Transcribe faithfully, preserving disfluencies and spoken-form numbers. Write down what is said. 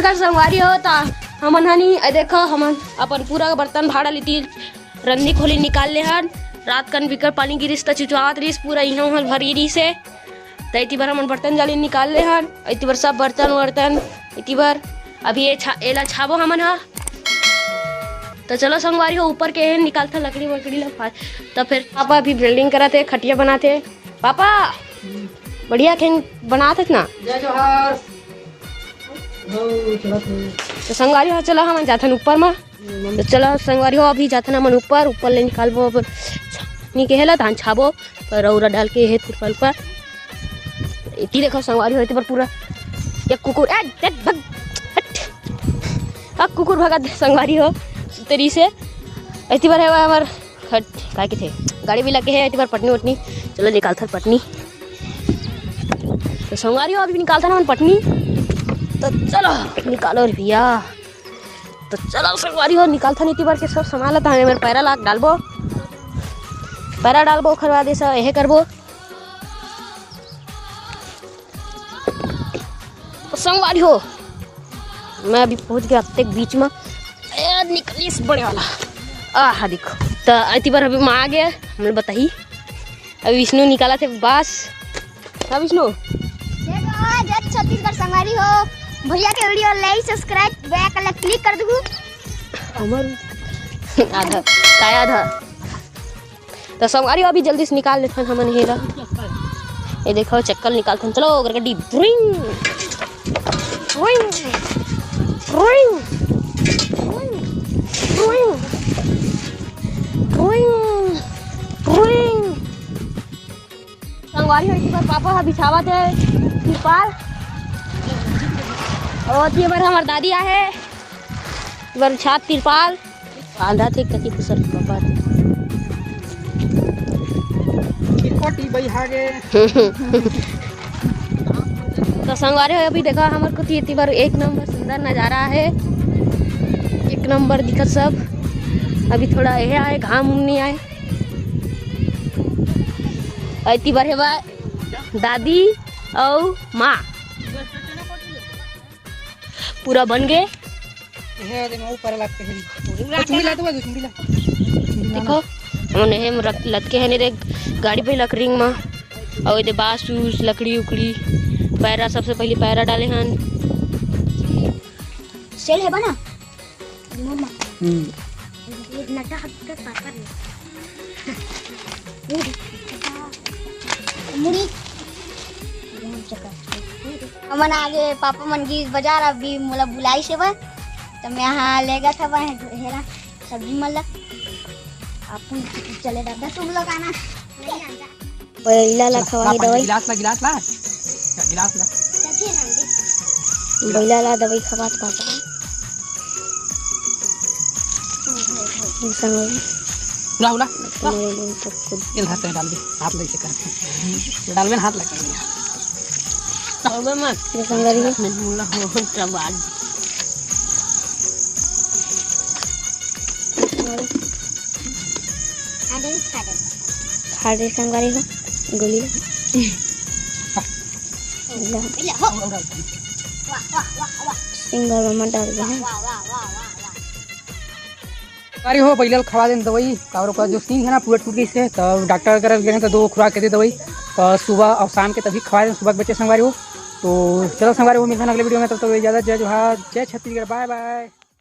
कर संगवारी हो, त हमन हनी, ए देखो, हमन अपन पूरा बर्तन भाड़ा लेती रंदी खोली निकाल ले हन। रात कन बिकट पानी गिरिस, त चुचवात रिस, पूरा इहाँ उहाँ भरी रिस हे। त इति बर हमन बर्तन जाली निकाल ले हन। इति बर सब बर्तन वर्तन इति बर अभी ये छा-, एला छाबो हमन ह। त चलो संगवारी हो, ऊपर के हे निकालथन लकड़ी वकड़ी ला। त फिर पापा अभी वेल्डिंग करत हे, खटिया बनात हे। पापा, बढ़िया खेन बनात हस ना? जय जोहार। हो, चलत हे। त संगवारी हो, चलो हमन जाथन ऊपर म। त चलो संगवारी हो, अभी जाथन हमन ऊपर, ऊपर ले निकालबो अपन छानी के हे ला, धान छाबो, पर रौरा डाल के हे तिरपाल पर। इति देखो संगवारी हो, इति बर पूरा एक कुकुर, ए, ए, भग, हट। अब कुकुर भगत संगवारी हो, तेरी से। इति बर हे हमर खट, काय के थे? गाड़ी भी लगे हे, इति बर पटनी वटनी। चलो निकालथन पटनी। त संगवारी हो, अभी निकालथन हमन पटनी। त चलो, निकालो रे भैया। त चलो संगवारी हो, निकालथन इति बर के सब सामान ला, ताने मेर पैरा ला डालबो। पैरा डालबो, ओखर बाद ये सब एहे करबो। त संगवारी हो, मैं अभी पहुंच गया अतेक बीच में। ए, निकलिस बड़े वाला। आहा, देखो। त इति बर अभी माँ आ गया, हमने बताही। अभी विष्णु निकालथे बांस। हाँ, विष्णु। जय जोहार, जय छत्तीसगढ़ संगवारी हो। भैया के video like, subscribe, bell icon ला click कर दू। हमर आधा, काय आधा? त संगवारी हो, अभी जल्दी से निकाल लेथन हमन हे ला। ये देखो, चक्कल निकालथन। चलो, गरगड्डी। रुइंग, रुइंग, रुइंग, रुइंग, रुइंग, रुइंग, रुइंग। संगवारी हो, इति बर पापा ह बिछावत हे तिरपाल। और इति बर हमर दादी आहे, इति बर छात तिरपाल बांधा थे, कति कुशल पापा थे। इकोटी बई हागे। त संगवारी हो, अभी देखा हमर कोती इति बर एक नंबर सुंदर नजारा हे, एक नंबर दिखत सब। अभी थोड़ा यह आए, घाम उम नहीं आए। अउ इति बर हे बा दादी अउ माँ। पूरा बन गे। हे दे, मैं ऊपर लगते हैं। पूरा चुंगी ला, तो चुंगी ला। चुंगी ला देखो, ना। हमन एहे में रख, लटके हैं रे, गाड़ी पे लकरिंग मा। अउ एदे बांस उस, लकड़ी उकड़ी, पैरा, सबसे पहले पैरा डाले हन। सेल हे बना? रिमोट मा। हम्म। ये नटा हट के पापा ने। मुड़ी। हमन आगे, पापा मन गिस बजार, अभी मोला बुलाइस हे बा, त मैं हा लेगत हवं हेरा सब्जी मन ला। आप चले दादा, तुम लोग आना। बइला ला खवाही दवाई। गिलास ला, गिलास ला। गिलास ला। बइला ला दवाई खवात पापा। उला, उला। ये हाथ में डाल दे, हाथ लेके कर। डाल में हाथ लगा। अबे मत। ये संगरी है। मैं बोला हो, तब आज। खादे, खादे। खादे संगवारी हो, गोली। ले, ले, हो। वाह, वाह, वाह, वाह। सिंगल में डाल दे हैं। वाह, वाह, वाह, वाह, वाह। अरे हो, बइला ल खवा देन दवाई, काबर ओकर जो सिंग है ना, पूरा टूट गई से, तब डॉक्टर करा गए हैं, तो दो खुराक के दे दवाई, तो सुबह और शाम के तभी खवा देन, सुबह के बच्चे संगवारी हो। तो चलो संगवारी हो, मिलते हैं अगले video में, तब तक इजाजत, जय जोहार, जय छत्तीसगढ़, bye bye।